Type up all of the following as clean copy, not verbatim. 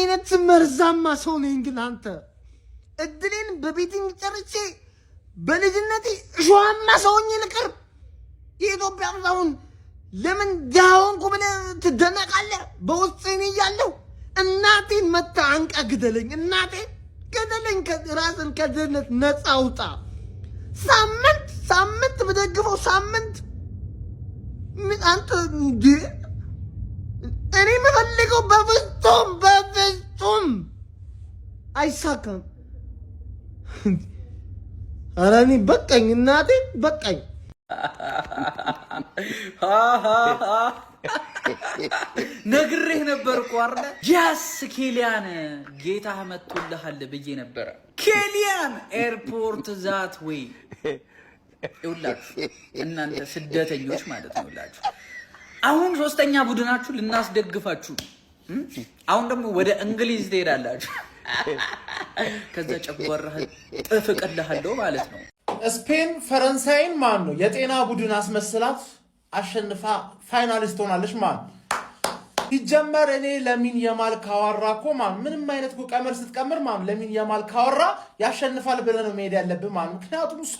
አይነት መርዛማ ሰው ነኝ ግን አንተ? እድሌን በ betting ጨርቼ በልጅነቴ እሾሃማ ሰው ሆኜ ልቅር? የኢትዮጵያ አሁን ለምን ድሃ ሆንኩ ብለህ ትደነቃለህ? በውስጥ እኔ እያለሁ እናቴን መታ አንቃ ግደለኝ፣ እናቴን ግደለኝ። ራስን ከድህነት ነፃ አውጣ። ሳምንት ሳምንት ብደግፈው ሳምንት ምን አንተ እንዴ? እኔ የምፈልገው በፍጹም በፍጹም አይሳካም። ኧረ እኔ በቃኝ፣ እናቴ በቃኝ። ነግሬህ ነበር እኮ አይደለ? Yes፣ ኬሊያን ጌታህ መጥቶልሃል ብዬ ነበረ። ኬሊያን airport that way ይውላችሁ፣ እናንተ ስደተኞች ማለት ነው። ይውላችሁ አሁን ሶስተኛ ቡድናችሁ ልናስደግፋችሁ ነው። አሁን ደግሞ ወደ እንግሊዝ ትሄዳላችሁ። ከዛ ጨጓራህ ጥፍቅልሃለሁ ማለት ነው። ስፔን ፈረንሳይን ማን ነው የጤና ቡድን አስመስላት አሸንፋ finalist ሆናለች። ማን ሲጀመር እኔ ለሚን የማል ካወራ እኮ ማን ምንም አይነት እኮ ቀመር ስትቀምር ማን ለሚን የማል ካወራ ያሸንፋል ብለህ ነው መሄድ ያለብህ ማን። ምክንያቱም እሷ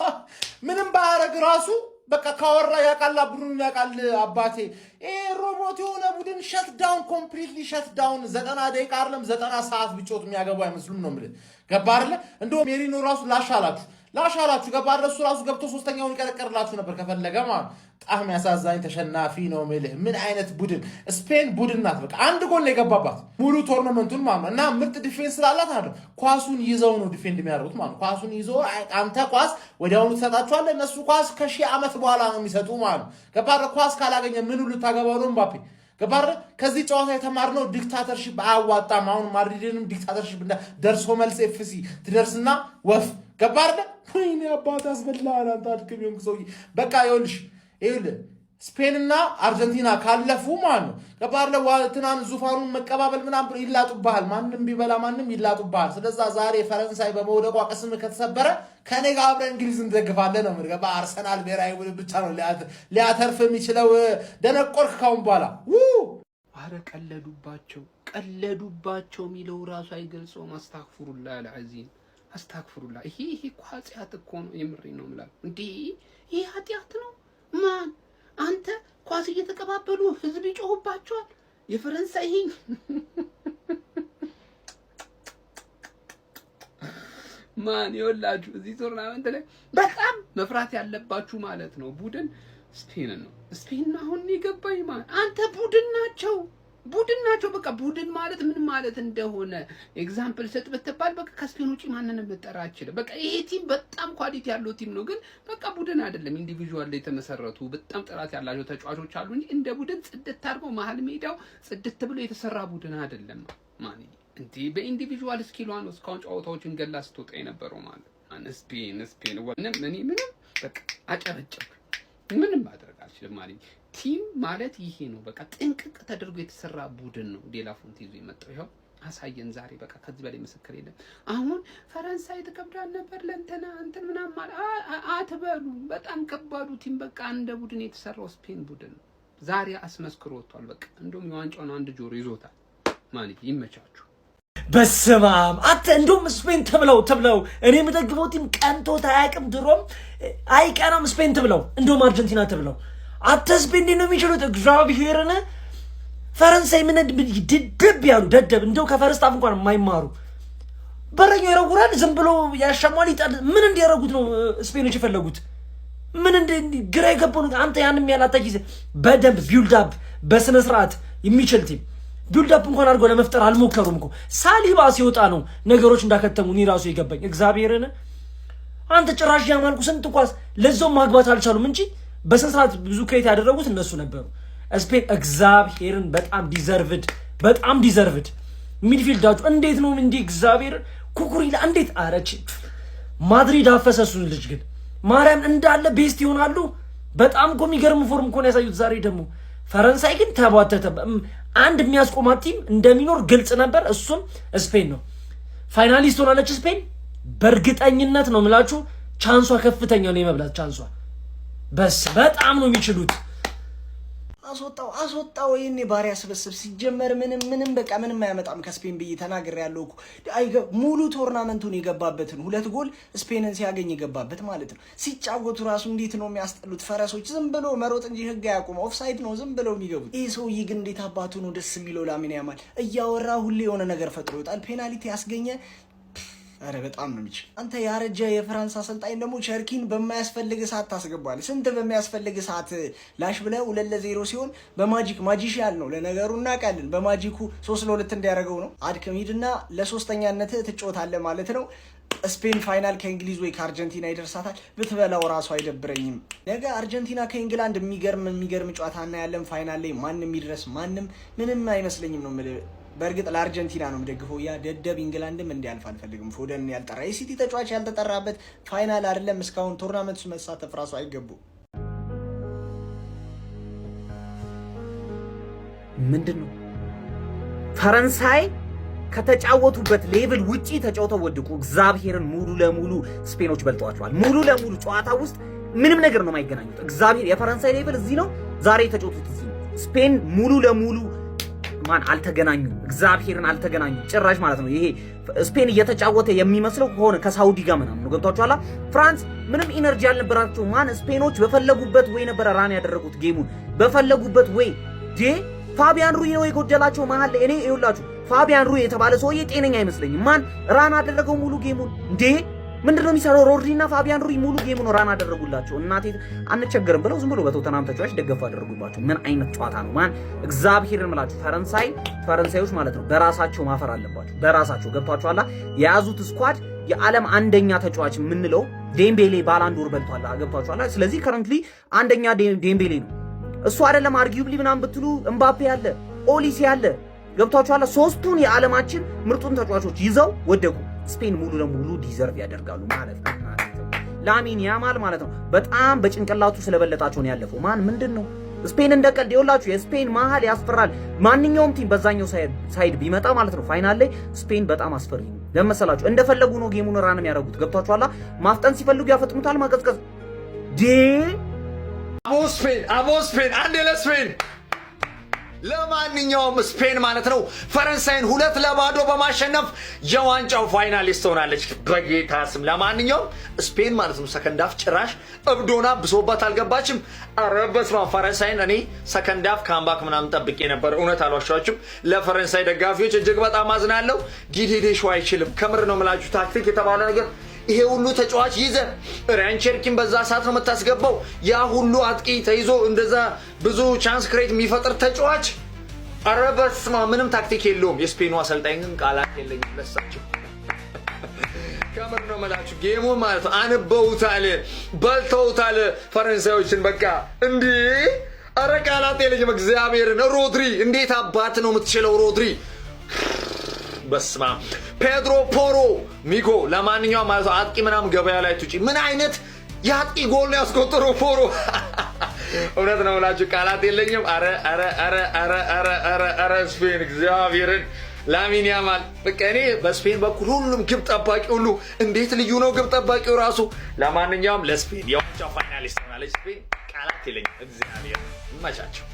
ምንም ባያረግ ራሱ በቃ ካወራ ያውቃል፣ ቡድኑን ያውቃል። አባቴ ይሄ ሮቦት የሆነ ቡድን shut down፣ completely shut down። 90 ደቂቃ አይደለም 90 ሰዓት ቢጮት የሚያገቡ አይመስሉም ነው የምልህ። ገባ አይደለ? እንደውም ሜሪኖ ራሱ ላሽ አላችሁ ላሽ አላችሁ። ገባ አይደለ? እሱ ራሱ ገብቶ ሶስተኛውን ይቀረቀርላችሁ ነበር ከፈለገ ማለት። በጣም ያሳዛኝ ተሸናፊ ነው የምልህ። ምን አይነት ቡድን! ስፔን ቡድን ናት። በቃ አንድ ጎል ነው የገባባት ሙሉ tournament ኡን ማለት ነው። እና ምርጥ defense ስላላት አለ ኳሱን ይዘው ነው defend የሚያደርጉት ማለት ነው። ኳሱን ይዘው አንተ ኳስ ወዲያውኑ ትሰጣቸዋለህ። እነሱ ኳስ ከሺህ ዓመት በኋላ ነው የሚሰጡ ማለት ነው። ገባ አይደለ? ኳስ ካላገኘ ምኑ ልታገባው ነው ምባፔ? ገባ አይደለ? ከዚህ ጨዋታ የተማርነው dictatorship አያዋጣም። አሁን ማድሪድንም dictatorship ደርሶ መልስ FC ትደርስና ወፍ። ገባ አይደለ? ወይኔ አባት ያስበላል። አንተ አድክም የሆንክ ሰውዬ። በቃ ይኸውልሽ ይኸውልህ ስፔንና አርጀንቲና ካለፉ ማለት ነው፣ ገባ አይደለ? ትናንት ዙፋኑን መቀባበል ምናምን ብሎ ይላጡብሃል። ማንም ቢበላ ማንም ይላጡብሃል። ስለዛ ዛሬ ፈረንሳይ በመውደቋ ቅስም ከተሰበረ ከኔ ጋር አብረን እንግሊዝ እንደግፋለን ነው የምልህ። ገባ? አርሰናል ብሔራዊ ቡድን ብቻ ነው ሊያተርፍ የሚችለው። ደነቆርክ ካሁን በኋላ። አረ ቀለዱባቸው፣ ቀለዱባቸው የሚለው ራሱ አይገልጸውም። አስታግፊሩላህ አልዓዚም፣ አስታግፊሩላህ። ይሄ እኮ ኃጢአት እኮ ነው። የምሬ ነው የምላለው። እንዴ ይሄ ኃጢአት ነው። ማን አንተ ኳስ እየተቀባበሉ ህዝብ ይጮሁባቸዋል። የፈረንሳይ ይሄ ማን ይወላችሁ እዚህ tournament ላይ በጣም መፍራት ያለባችሁ ማለት ነው ቡድን ስፔንን ነው። ስፔን አሁን የገባኝ ማን አንተ ቡድን ናቸው፣ ቡድን ናቸው። በቃ ቡድን ማለት ምን ማለት እንደሆነ example ስጥ ብትባል በቃ ከስፔን ውጪ ማንንም ልጠራ አችልም። በቃ ይሄ team በጣም quality ያለው team ነው፣ ግን በቃ ቡድን አይደለም። Individual ላይ የተመሰረቱ በጣም ጥራት ያላቸው ተጫዋቾች አሉ እንጂ እንደ ቡድን ጽድት አድርገው መሀል ሜዳው ጽድት ብሎ የተሰራ ቡድን አይደለም። ማን እንዲህ በ individual skill ኧ ነው እስካሁን ጨዋታዎችን ገላ ስትወጣ የነበረው ማለት ስፔን ስፔን ምንም እኔ ምንም በቃ አጨበጨብኩ። ምንም ማድረግ አልችልም ማለት team ማለት ይሄ ነው። በቃ ጥንቅቅ ተደርጎ የተሰራ ቡድን ነው ዴላፎንቴ ይዞ የመጣው። ይኸው አሳየን ዛሬ። በቃ ከዚህ በላይ ምስክር የለም። አሁን ፈረንሳይ ትከብዳል ነበር ለእንትና እንትን ምናምን ማለት አትበሉ። በጣም ከባዱ team በቃ እንደ ቡድን የተሰራው ስፔን ቡድን ነው። ዛሬ አስመስክሮ ወጥቷል። በቃ እንደውም የዋንጫውን አንድ ጆሮ ይዞታል። ማለት ይመቻችሁ። በስመ አብ አንተ እንደውም ስፔን ትብለው ትብለው። እኔ የምደግፈው team ቀንቶት አያውቅም። ድሮም አይቀናም። ስፔን ትብለው፣ እንደውም አርጀንቲና ትብለው። አንተ ስፔን እንዴት ነው የሚችሉት? እግዚአብሔርን ፈረንሳይ ምን ድድብ ያሉ ደደብ እንደው ከ first half እንኳን የማይማሩ በረኛው ይረጉራል፣ ዝም ብሎ ያሻሟል፣ ይጣል። ምን እንዲያደርጉት ነው ስፔኖች የፈለጉት? ምን እንደ ግራ የገባው ነገር። አንተ ያንም ያላታ ጊዜ በደንብ build up በስነ ስርዓት የሚችል team build up እንኳን አድርገው ለመፍጠር አልሞከሩም እኮ። ሳሊባ ሲወጣ ነው ነገሮች እንዳከተሙ እኔ ራሱ የገባኝ። እግዚአብሔርን አንተ ጭራሽ ያማልኩ ስንት ኳስ ለዛው ማግባት አልቻሉም እንጂ በስነ ስርዓት ብዙ create ያደረጉት እነሱ ነበሩ። ስፔን እግዚአብሔርን በጣም deserved፣ በጣም deserved። Midfield ኣችሁ እንዴት ነው እንዲህ? እግዚአብሔር ኩኩሪላ እንዴት አረች ማድሪድ አፈሰሱን ልጅ ግን ማርያም እንዳለ best ይሆናሉ። በጣም እኮ የሚገርም form እኮ ነው ያሳዩት ዛሬ። ደግሞ ፈረንሳይ ግን ተቧተተ። አንድ የሚያስቆማት team እንደሚኖር ግልጽ ነበር፣ እሱም ስፔን ነው። Finalist ሆናለች ስፔን። በእርግጠኝነት ነው የምላችሁ chance ኧ ከፍተኛ ነው የመብላት chance ኧ። በስ በጣም ነው የሚችሉት። አስወጣው አስወጣው። ይሄኔ ባሪያ ስብስብ ሲጀመር ምንም ምንም በቃ ምንም አያመጣም ከስፔን ብዬ ተናግሬ ያለው እኮ። ሙሉ tournament ኡን የገባበትን ሁለት ጎል ስፔንን ሲያገኝ የገባበት ማለት ነው። ሲጫወቱ ራሱ እንዴት ነው የሚያስጠሉት ፈረሶች። ዝም ብሎ መሮጥ እንጂ ህግ አያውቁም። ኦፍሳይድ ነው ዝም ብለው የሚገቡት። ይህ ሰውዬ ግን እንዴት አባቱ ነው ደስ የሚለው። ላሚን ያማል እያወራ ሁሌ የሆነ ነገር ፈጥሮ ይወጣል። ፔናልቲ ያስገኘ፣ ኧረ በጣም ነው የሚችል። አንተ ያረጀ የፍራንስ አሰልጣኝ ደግሞ ቸርኪን በማያስፈልግ ሰዓት ታስገባለህ። ስንት በሚያስፈልግ ሰዓት ላሽ ብለህ 2-0 ሲሆን በ magic፣ magician ነው ለነገሩ እናውቃለን። በ magic ኡ 3-2 እንዲያደርገው ነው። አድክም ሂድና ለሶስተኛነት ትጫወታለህ ማለት ነው። ስፔን final ከእንግሊዝ ወይ ከአርጀንቲና ይደርሳታል። ብትበላው ራሱ አይደብረኝም። ነገ አርጀንቲና ከኢንግላንድ የሚገርም የሚገርም ጨዋታ እናያለን። Final ላይ ማንም ይድረስ ማንም ምንም አይመስለኝም ነው የምልህ። በእርግጥ ለአርጀንቲና ነው የምደግፈው። ያ ደደብ ኢንግላንድም እንዲያልፍ አልፈልግም። ፎደን ያልጠራ የሲቲ ተጫዋች ያልተጠራበት final አይደለም እስካሁን tournament ውስጥ መሳተፍ ራሱ አይገቡ። ምንድን ነው? ፈረንሳይ ከተጫወቱበት level ውጪ ተጫውተው ወድቁ። እግዚአብሔርን ሙሉ ለሙሉ ስፔኖች በልጠዋቸዋል። ሙሉ ለሙሉ ጨዋታ ውስጥ ምንም ነገር ነው የማይገናኙት። እግዚአብሔር የፈረንሳይ level እዚህ ነው፣ ዛሬ የተጫወቱት እዚህ ነው። ስፔን ሙሉ ለሙሉ ማን አልተገናኙም። እግዚአብሔርን አልተገናኙም ጭራሽ ማለት ነው። ይሄ ስፔን እየተጫወተ የሚመስለው ከሆነ ከሳውዲ ጋር ምናምን ነው። ገብቷችኋል? ፍራንስ ምንም energy አልነበራቸው። ማን ስፔኖች በፈለጉበት way ነበረ run ያደረጉት game ኡን በፈለጉበት way። ዴ ፋቢያን ሩይ ነው የጎደላቸው መሀል ላይ። እኔ ይኸውላችሁ ፋቢያን ሩይ የተባለ ሰውዬ ጤነኛ አይመስለኝም። ማን run አደረገው ሙሉ game ኡን እንዴ? ምንድነው የሚሰራው? ሮድሪ እና ፋቢያን ሩይ ሙሉ game ኡን run አደረጉላቸው። እናቴ አንቸገርም ብለው ዝም ብሎ በቶተናም ተጫዋች ደገፍ አደረጉባቸው። ምን አይነት ጨዋታ ነው? ማን እግዚአብሔርን ምላችሁ ፈረንሳዮች ማለት ነው በራሳቸው ማፈር አለባቸው። በራሳቸው ገብቷቸዋላ። የያዙት squad የዓለም አንደኛ ተጫዋች የምንለው ዴምቤሌ ባላንዶር በልቷል። ገብቷቸዋላ። ስለዚህ currently አንደኛ ዴምቤሌ ነው። እሱ አይደለም arguably ምናምን ብትሉ እምባፔ አለ፣ ኦሊሴ አለ። ገብቷቸዋላ። ሶስቱን የዓለማችን ምርጡን ተጫዋቾች ይዘው ወደቁ። ስፔን ሙሉ ለሙሉ deserve ያደርጋሉ ማለት ነው። ላሚን ያማል ማለት ነው በጣም በጭንቅላቱ ስለበለጣቸው ነው ያለፈው። ማን ምንድን ነው ስፔን እንደ ቀልድ ይኸውላችሁ፣ የስፔን መሀል ያስፈራል። ማንኛውም team በዛኛው side ቢመጣ ማለት ነው final ላይ ስፔን በጣም አስፈሪ ነው። ለመሰላችሁ እንደፈለጉ ነው game ኡን run የሚያደርጉት። ገብቷችኋላ? ማፍጠን ሲፈልጉ ያፈጥኑታል። ማቀዝቀዝ ዴ አቦ ስፔን፣ አቦ ስፔን፣ አንዴ ለስፔን። ለማንኛውም ስፔን ማለት ነው ፈረንሳይን 2-0 በማሸነፍ የዋንጫው finalist ሆናለች። በጌታ ስም ለማንኛውም ስፔን ማለት ነው second half ጭራሽ እብዶና ብሶባት አልገባችም። ኧረ በስመ አብ ፈረንሳይን እኔ second half comeback ምናምን ጠብቄ ነበር። እውነት አልዋሻችሁም። ለፈረንሳይ ደጋፊዎች እጅግ በጣም አዝናለሁ። ዲዲዬ ዴሾ አይችልም። ከምር ነው የምላችሁ። ታክቲክ የተባለ ነገር ይሄ ሁሉ ተጫዋች ይዘ ራያን ቼርኪን በዛ ሰዓት ነው የምታስገባው። ያ ሁሉ አጥቂ ተይዞ እንደዛ ብዙ chance create የሚፈጥር ተጫዋች፣ ኧረ በስመ አብ ምንም ታክቲክ የለውም። የስፔኑ አሰልጣኝ ግን ቃላት የለኝም ለሳቸው። ከምር ነው የምላችሁ game ኡ ማለት ነው አንበውታል፣ በልተውታል ፈረንሳዮችን። በቃ እንዲህ ኧረ ቃላት የለኝም። እግዚአብሔርን ሮድሪ እንዴት አባት ነው የምትችለው ሮድሪ፣ በስማ ፔድሮ ፖሮ ሚጎ። ለማንኛውም ማለት ነው አጥቂ ምናምን ገበያ ላይ ትውጪ ምን አይነት የአጥቂ ጎል ነው ያስቆጠረው ፖሮ። እውነት ነው የምላችሁ ቃላት የለኝም። ኧረ ኧረ ኧረ ኧረ ኧረ ኧረ ኧረ ስፔን እግዚአብሔርን ላሚን ያማል በቃ እኔ በስፔን በኩል ሁሉም ግብ ጠባቂ ሁሉ እንዴት ልዩ ነው ግብ ጠባቂው ራሱ። ለማንኛውም ለስፔን የዋንጫው finalist ሆናለች ስፔን። ቃላት የለኝም። እግዚአብሔር ይመቻቸው።